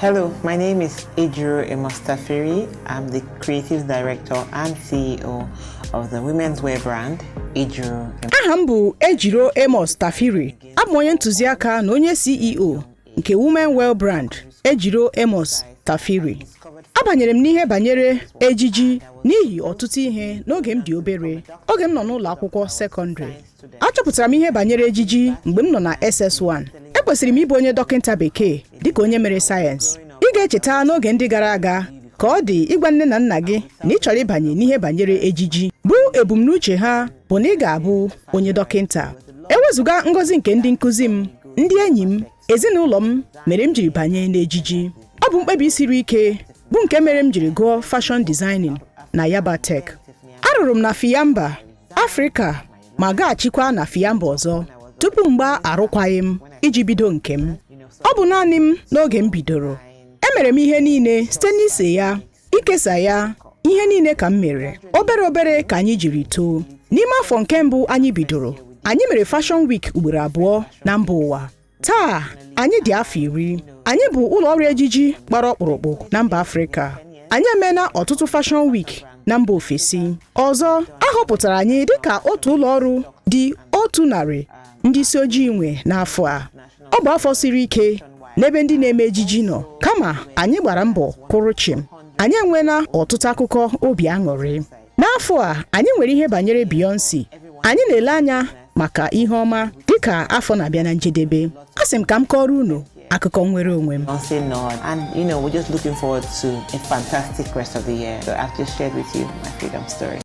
Hello, my name is Ejiro Amos Tafiri. I'm the creative director and CEO of the women's wear brand Ejiro. Aha m bụ Ejiro Amos Tafiri. Abụ m onye ntụziaka na onye CEO nke Women Wear Brand Ejiro Amos Tafiri. Abanyere m n'ihe banyere ejiji n'ihi ọtụtụ ihe n'oge m dị obere. Oge m nọ n'ụlọ akwụkwọ sekọndịrị, achọpụtara m ihe banyere ejiji mgbe m nọ na SS1. Ekwesịrị m ịbụ onye dọkịta bekee dịka onye mere sayensị. Ị ga-echeta n'oge ndị gara aga ka ọ dị ịgwa nne na nna gị na ị chọrọ ịbanye n'ihe banyere ejiji, bụ ebumnuche ha bụ na ị ga-abụ onye dọkịta. Ewezụga ngọzi nke ndị nkụzi m, ndị enyi m, ezinụlọ m mere m jiri banye n'ejiji. Ọ bụ mkpebi siri ike bụ nke mere m jiri gụọ fashion designing na Yaba Tech. Arụrụ m na Fiyamba Afrịka ma gaghachikwa na Fiyamba ọzọ tupu mgba arụkwaghị m iji bido nke m. Ọ bụ naanị m n'oge m bidoro. Emere m ihe niile site n'ise ya, ikesa ya, ihe niile ka m mere. Obere obere ka anyị jiri too. N'ime afọ nke mbụ anyị bidoro, anyị mere Fashion Week ugboro abụọ na mba ụwa. Taa anyị dị afọ 10. Anyị bụ ụlọ ọrụ ejiji gbara ọkpụrụkpụ na mba Afrịka. Anyị emeela ọtụtụ Fashion Week na mba ofesi. Ọzọ, a họpụtara anyị dịka otu ụlọ ọrụ dị 100 ndị isi ojii nwe n'afọ a. Ọ bụ afọ siri ike n'ebe ndị na-eme ejiji nọ, kama anyị gbara mbọ kwụrụ chịm. Anyị enweela ọtụtụ akụkọ obi aṅụrị. N'afọ a anyị nwere ihe banyere Beyonce. Anyị na-ele anya maka ihe ọma dịka afọ na-abịa na njedebe. A sị m ka m kọrọ unu akụkọ nnwere onwe m. Beyonce nod. And we're just looking forward to a fantastic rest of the year. So I've just shared with you my freedom story.